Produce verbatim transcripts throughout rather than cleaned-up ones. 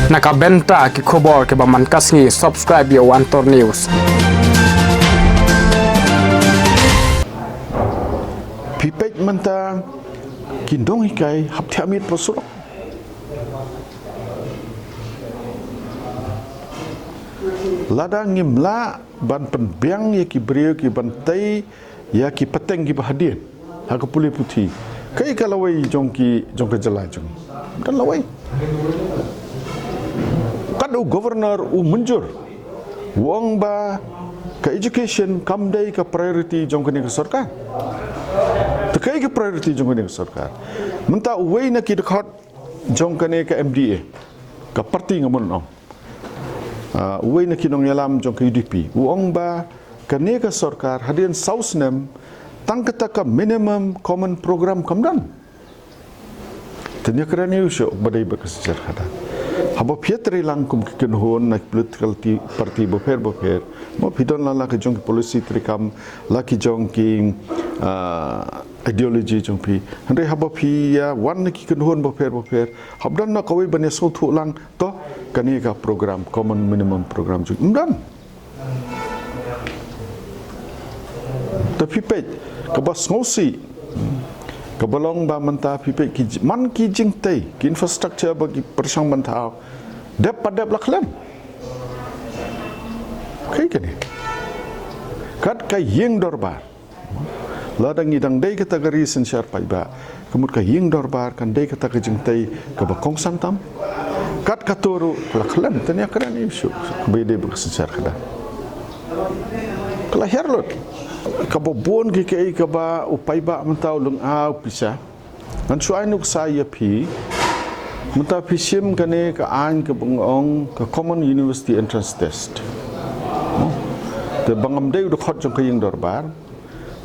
Na ka bynta ki khubor kiba man ka sngi, subscribe ïa u Antor News. Phi peit mynta ki nonghikai hap thiah miet hapoh surok. Lada ngim lah ban pynbiang ïa ki briew kiban tei ïa ki pateng kiba hadien ha ka pule puthi, kaei ka lawei jong ki, jong ka jylla jong ngi? Don lawei. Kat u governor u mynjur, u ong ba ka education kam dei ka priority jong kane ka sorkar. Te kaei ka priority jong kane ka sorkar? Mynta uwei na ki dkhot jong kane ka M D A, ka party nga mon ong, ah, uwei na ki nongïalam jong ka U D P, u ong ba kane ka sorkar hadien saw snem tang kata ka minimum common program kam don. Te ïa kren ïa u shuh ba dei bad ka synshar khadar. Haba phi ïatreilang kum ki kynhun na ki political ti-, party bapher bapher, mo, phi don la la ki jong ki policy treikam, la ki jong ki, ah, ideology jong phi. Hynrei haba phi ïa wan na ki kynhun bapher bapher, hap don na kawei ban ïa sngewthuh lang, to, kane ka program, common minimum program jong, ym don. Te phi peit, kaba sngewsih, kaba long ba mynta phi peit ki j-, man ki jingtei, ki infrastructure ba ki pyrshang ban thaw, dep pat dep la khlem. Kaei kane? Kat ka ïing dorbar. Lada ngi dang dei kata ka ri synshar paidbah, ka mut ka ïing dorbar kan dei kata ka jingtei kaba kongsan tam. Kat kato ruh la khlem, te ïa kren ïa u shuh, kaba dei bad ka synshar khadar. Ka la hiar lut. Kaba bun ki kaei kaba u paidbah mynta u lynga u pisa. Ngan shu ai nuksa ïa phi. Mynta phi shim kane ka aiñ kaba ong ka Common University Entrance Test. Te ba ngam dei u dkhot jong ka ïing dorbar.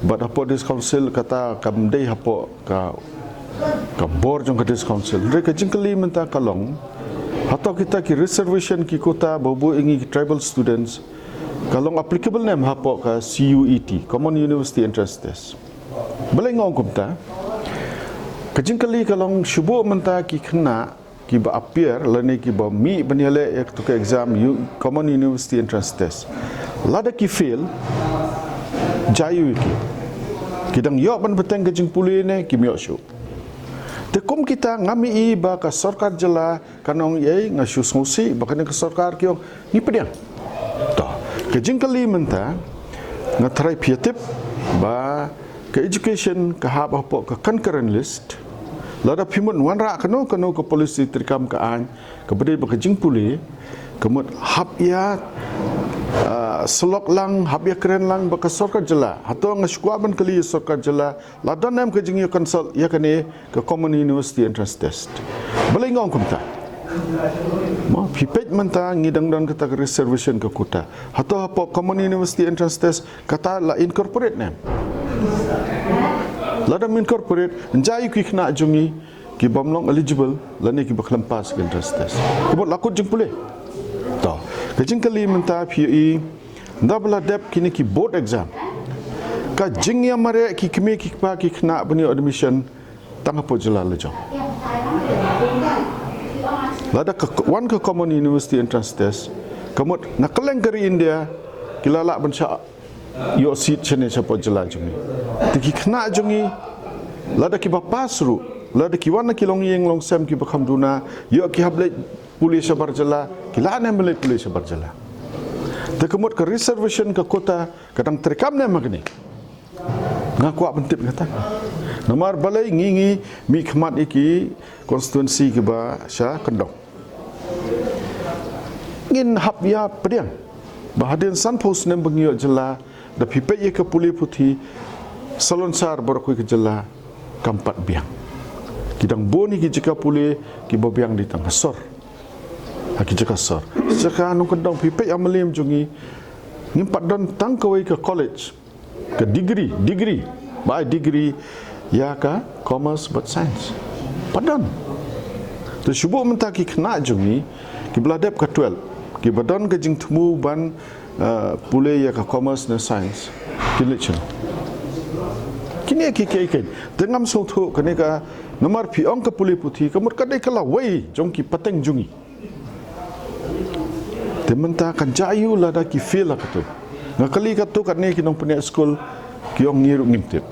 Bad hapoh District Council kata kam dei hapoh ka, ka bor jong ka District Council. Hynrei ka jingkylli mynta ka long, hato kita ki reservation, ki quota ba buh ïa ngi ki tribal students, ka long applicable ne em hapoh ka C U E T, Common University Entrance Test? Balei nga ong kumta? Ka jingkylli ka long shu buh mynta ki khynnah kiba appear lane kiba mih ban ïaleh ïa kato ka exam U-, Common University Entrance Test. Lada ki fail, jia aiu ïa ki? Ki dang ïoh ban bteng ka jingpule ne kim ïoh shuh? Te kum kita ngam ïohi ba ka sorkar jylla kan ong ei, nga shu sngewsih ba kane ka sorkar ki ong ngi pdiang. To, ka jingkylli mynta, nga tharai phi ïa tip ba ka education ka hap hapoh ka concurrent list. Lada phi mut wanrah kano kano ka policy treikam, ka aiñ kaba dei bad ka jingpule, ka mut hap ïa, ah, syllok lang, hap ïa kren lang bad ka sorkar jylla. Hato nga shu kwah ban kylli ïa sorkar jylla, la don em ka jingïa consult ïa kane ka Common University Entrance Test? Balei nga ong kumta? Mo, phi peit mynta ngi dang don kata ka reservation, ka quota. Hato hapoh Common University Entrance Test kata la incorporate ne em? Lada ym incorporate, jia aiu ki khynnah jong ngi ki bym long eligible lane kiba khlem pass ka entrance test? Ka mut la kut jingpule. To, ka jingkylli mynta phi ïohi, ynda ba la dep kine ki board exam, ka jingïamareh ki kmie ki kpa ki khynnah ban ïoh admission tang hapoh jylla la jong. Lada ka wan ka Common University Entrance Test, ka mut na kylleng ka ri India ki la lah ban shah ïoh seat shane shapoh jylla jong ngi. Te ki khynnah jong ngi, lada kiba pass ruh, lada ki wan na ki longïing longsem kiba kham duna, ïoh ki hap leit pule shabar jylla, ki lah ne em ban leit pule shabar jylla? Te ka mut ka reservation, ka quota, ka dang treikam ne em ha kane? Nga kwah ban tip kata. Namar balei ngi, ngi mihkhmat ïa ki constituency kiba sha kyndong? Ngin hap ïa pdiang ba hadien sanphew snem ba ngi ïoh jylla, da phi peit ïa ka pule puthi, salonsar baroh kawei ka jylla kam pat biang. Ki dang bun ïa ki jaka pule kiba biang dei tang ha sor, ha ki jaka sor. Jaka nongkyndong, phi peit ha Mylliem jong ngi, ngim pat don tang kawei ka college, ka degree, degree, ba ai degree ïa ka commerce bad science. Pat don. Te shu buh mynta ki khynnah jong ngi kiba la dep ka twelve, kiba don ka jingthmu ban, eh, pule ïa ka commerce ne science, kin leit shano? Kine ki, ki, ki, te ngam sngewthuh kane ka, namar phi ong ka pule puthi, ka mut ka dei ka lawei jong ki pateng jong ngi. Te mynta kan jia ïa u lada ki fail ha katu. Nga kylli katu katne ki nongpynïaid skul, ki ong ngi ruh ngim tip.